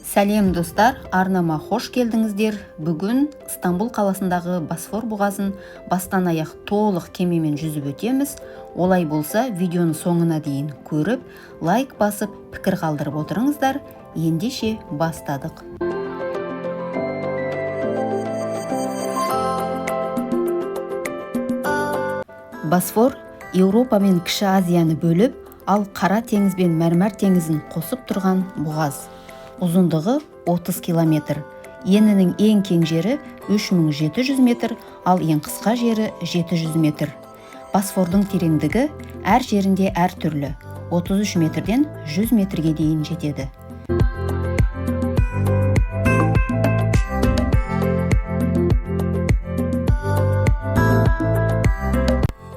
Сәлем, достар! Арнама қош келдіңіздер! Бүгін Стамбул қаласындағы Босфор бұғазын бастан аяқ толық кемемен жүзіп өтеміз. Олай болса, видеоны соңына дейін көріп, лайк басып, пікір қалдырып отырыңыздар. Ендеше, бастадық. Босфор Еуропа мен Кіші Азияны бөліп, ал Қара теңіз бен Мәрмәр теңізін қосып тұрған бұғаз. Ұзындығы 30 километр, енінің ең кең жері 3700 метр, ал ең қысқа жері 700 метр. Босфордың тереңдігі әр жерінде әр түрлі: 33 метрден 100 метрге дейін жетеді.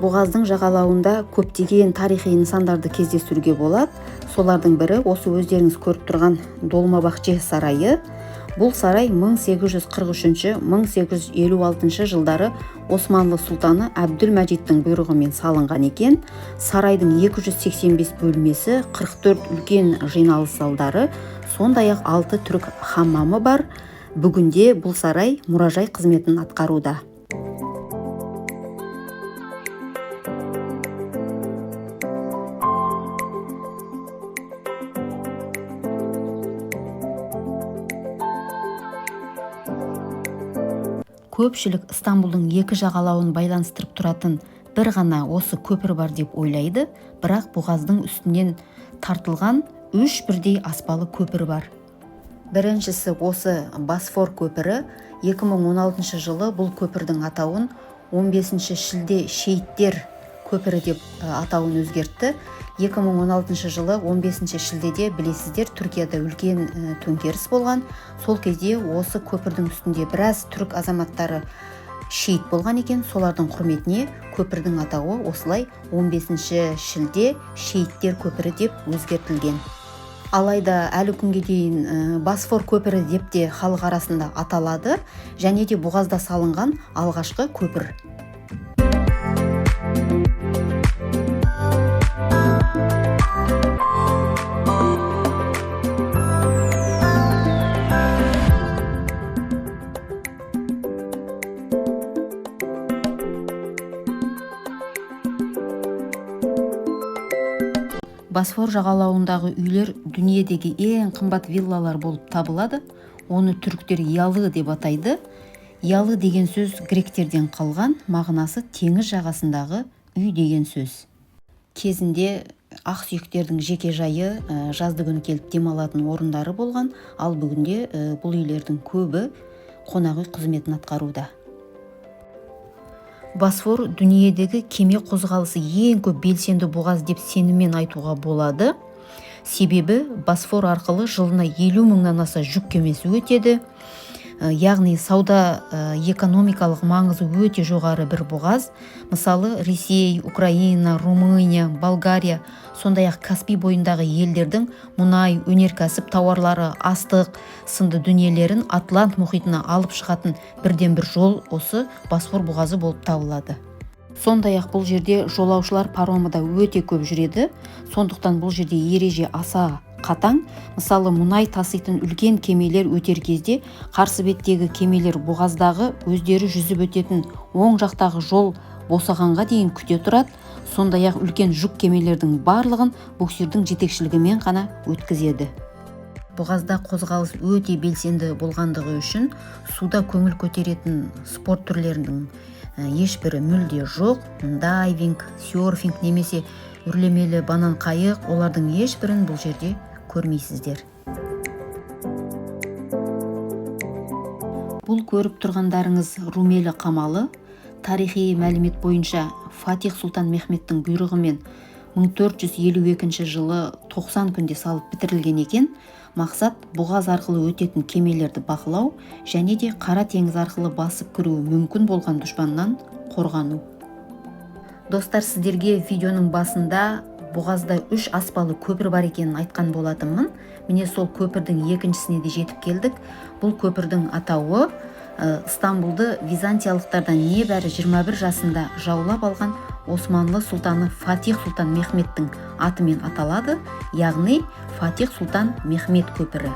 Бұғаздың жағалауында көптеген тарихи нысандарды кездестіруге болады. Солардың бірі осы өздеріңіз көріп тұрған Долмабахче сарайы. Бұл сарай 1843-1856 жылдары Османлы сұлтаны Әбдүлмәжиттің бұйрығымен салынған екен. Сарайдың 285 бөлмесі, 44 үлкен жиналыс залдары, сондай-ақ 6 түрік хаммамы бар. Бүгінде бұл сарай мұражай қызметін атқаруда. Көпшілік Стамбулдың екі жағалауын байланыстырып тұратын бір ғана осы көпір бар деп ойлайды, бірақ бұғаздың үстінен тартылған үш бірдей аспалы көпір бар. Біріншісі осы Босфор көпірі. 2016 жылы бұл көпірдің атауын 15 шілде шейіттер көпірі деп атауын өзгертті. 2016 жылы 15 шілдеде, білесіздер, Түркияда үлкен төңкеріс болған. Сол кезде осы көпірдің үстінде біраз түрік азаматтары шейіт болған екен. Солардың құрметіне көпірдің атауы осылай 15 шілде шейіттер көпірі деп өзгертілген. Алайда әлі күнге дейін Босфор көпірі деп те халық арасында аталады және де бұғазда салынған алғашқы көпір. Босфор жағалауындағы үйлер дүниедегі ең қымбат виллалар болып табылады. Оны түріктер ялы деп атайды. Ялы деген сөз гректерден қалған, мағынасы теңіз жағасындағы үй деген сөз. Кезінде ақсүйектердің жеке жайы, жазды күні келіп демалатын орындары болған, ал бүгінде бұл үйлердің көбі қонақ үй қызметін атқаруда. Босфор дүниедегі кеме қозғалысы ең көп белсенді бұғаз деп сеніммен айтуға болады. Себебі Босфор арқылы жылына 50 мыңнан аса жүк кемесі өтеді. Яғни сауда экономикалық маңызы өте жоғары бір бұғаз. Мысалы, Ресей, Украина, Румыния, Болгария, сондай-ақ Каспий бойындағы елдердің мұнай, өнеркәсіп тауарлары, астық сынды дүниелерін Атлант мұхитына алып шығатын бірден бір жол осы Босфор бұғазы болып табылады. Сондай-ақ бұл жерде жолаушылар паромы да өте көп жүреді. Сондықтан бұл жерде ереже аса қатаң. Мысалы, мұнай таситын үлкен кемелер өтер кезде қарсы беттегі кемелер бұғаздағы өздері жүзіп өтетін оң жақтағы жол босағанға дейін күте тұрады. Сондай-ақ үлкен жүк кемелердің барлығын буксирдің жетекшілігімен ғана өткізеді. Бұғазда қозғалыс өте белсенді болғандығы үшін суда көңіл көтеретін спорт түрлерінің ешбірі мүлде жоқ. Дайвинг, серфинг немесе үрлемелі банан қайық, олардың ешбірін бұл жерде көрмейсіздер. Бұл көріп тұрғандарыңыз Румелі қамалы. Тарихи мәлімет бойынша, Фатих сұлтан Мехметтің бұйрығымен 1452 жылы 90 күнде салып бітірілген екен. Мақсат бұғаз арқылы өтетін кемелерді бақылау және де Қара теңіз арқылы басып кіруі мүмкін болған дұшпаннан қорғану. Достар, сіздерге видеоның басында бұғазда үш аспалы көпір бар екенін айтқан болатынмын. Міне, сол көпірдің екіншісіне де жетіп келдік. Бұл көпірдің атауы Стамбулды византиялықтардан небәрі 21 жасында жаулап алған Османлы сұлтаны Фатих сұлтан Мехметтің атымен аталады, яғни Фатих сұлтан Мехмет көпірі.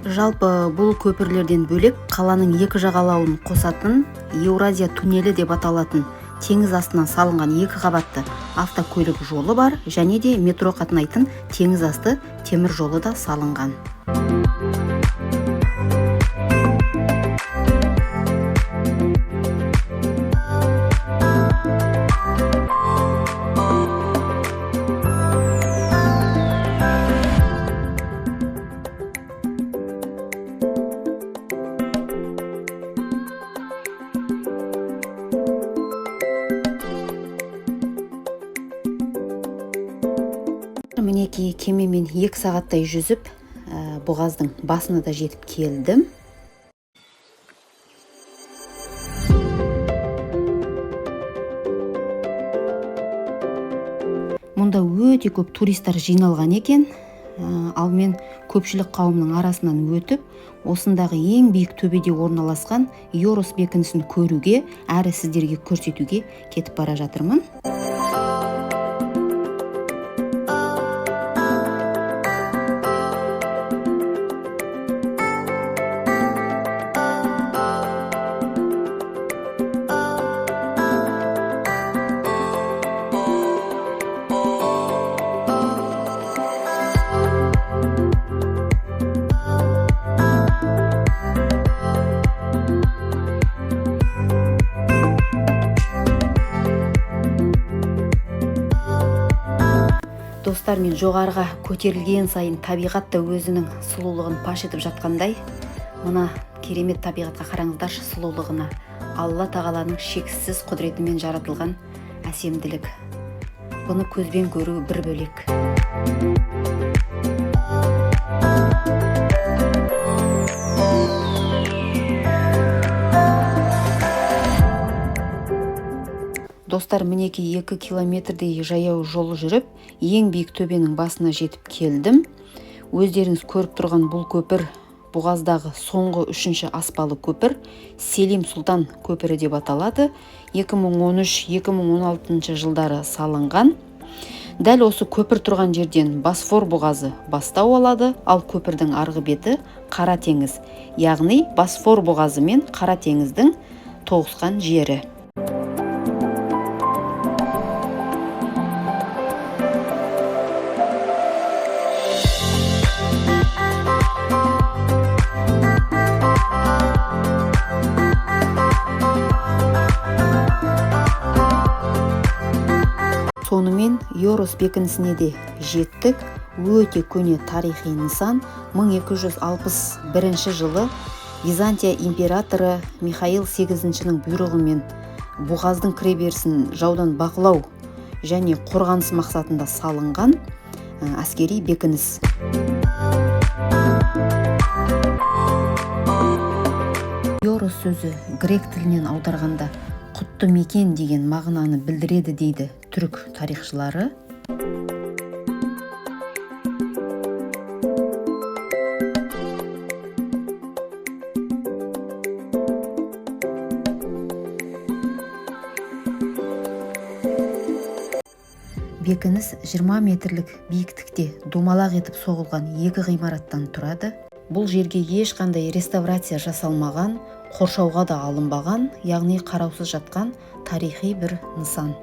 Жалпы бұл көпірлерден бөлек қаланың екі жағалауын қосатын Еуразия туннелі деп аталатын теңіз астынан салынған екі қабатты автокөлік жолы бар, және де метро қатынайтын теңіз асты темір жолы да салынған. Мінекей, кемемен 2 сағаттай жүзіп, бұғаздың басына да жетіп келдім. Мұнда өте көп туристар жиналған екен. Ал мен көпшілік қауымның арасынан өтіп, осындағы ең биік төбеде орналасқан Йорос бекінісін көруге, әрі сіздерге көрсетуге кетіп бара жатырмын. Достар, мен жоғарыға көтерілген сайын табиғат та өзінің сұлулығын паш етіп жатқандай. Мына керемет табиғатқа қараңыздаршы, сұлулығына. Алла тағаланың шексіз құдіретімен жаратылған әсемділік. Бұны көзбен көру бір бөлек. Достар, мінекей 2 километрдей жаяу жол жүріп, ең биік төбенің басына жетіп келдім. Өздеріңіз көріп тұрған бұл көпір бұғаздағы соңғы 3-ші аспалы көпір, Селим Сұлтан көпірі деп аталады. 2013-2016 жылдары салынған. Дәл осы көпір тұрған жерден Босфор бұғазы бастау алады, ал көпірдің арғы беті Қара теңіз, яғни Босфор бұғазы мен Қара теңіздің тоғысқан жері. Сонымен Йорос бекінісіне де жеттік. Өте көне тарихи нысан. 1261 жылы Византия императоры Михаил сегізіншінің бұйрығымен бұғаздың кіреберісін жаудан бақылау және қорғаныс мақсатында салынған әскери бекініс. Йорос сөзі грек тілінен аударғанда құтты мекен деген мағынаны білдіреді дейді түрік тарихшылары. Бекініс 20 метрлік биіктікте домалақ етіп соғылған екі ғимараттан тұрады. Бұл жерге ешқандай реставрация жасалмаған, қоршауға да алынбаған, яғни қараусыз жатқан тарихи бір нысан.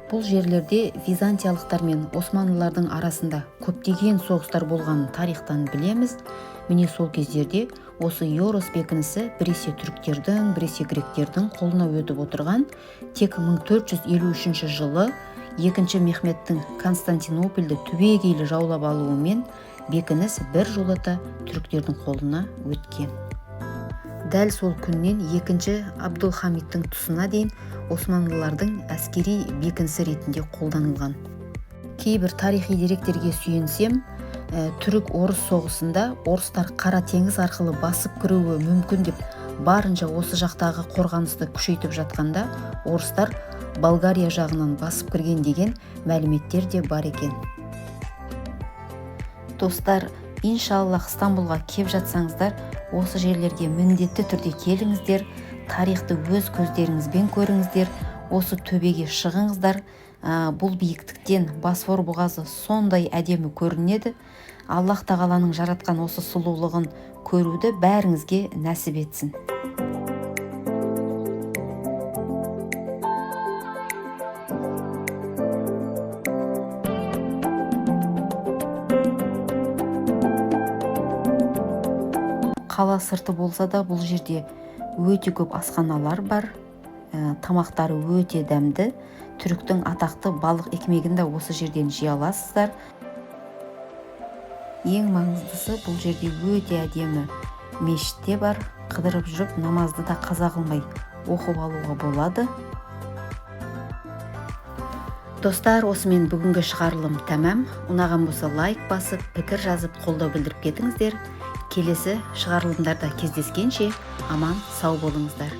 Бұл жерлерде византиялықтар мен османлылардың арасында көптеген соғыстар болғанын тарихтан білеміз. Міне сол кездерде осы Йорос бекінісі біресе түріктердің, біресе гректердің қолына өтіп отырған. Тек 1453 жылы екінші Мехметтің Константинопольді түбегейлі жаулап алуымен бекініс бір жолата түріктердің қолына өткен. Дәл сол күннен екінші Абдулхамидтің тұсына дейін османлылардың әскери бекінісі ретінде қолданылған. Кейбір тарихи деректерге сүйенсем, түрік-орыс соғысында орыстар Қара теңіз арқылы басып кіруі мүмкін деп барынша осы жақтағы қорғанысты күшейтіп жатқанда орыстар Болгария жағынан басып кірген деген мәліметтер де бар екен. Достар, иншаллах Стамбулға кеп жатсаңыздар, осы жерлерге міндетті түрде келіңіздер, тарихты өз көздеріңізбен көріңіздер, осы төбеге шығыңыздар. Бұл биіктіктен Босфор бұғазы сондай әдемі көрінеді. Аллах тағаланың жаратқан осы сұлулығын көруді бәріңізге нәсіп етсін. Қала сырты болса да, бұл жерде өте көп асханалар бар. Тамақтары өте дәмді. Түріктің атақты балық екмегін де осы жерден жей аласыздар. Ең маңыздысы, бұл жерде өте әдемі мешіт те бар. Қыдырып жүріп намазды да қаза қылмай оқып алуға болады. Достар, осымен бүгінгі шығарылым тәмам. Ұнаған болса, лайк басып, пікір жазып, қолдау білдіріп кетіңіздер. Келесі шығарылымдарда кездескенше аман сау болыңыздар.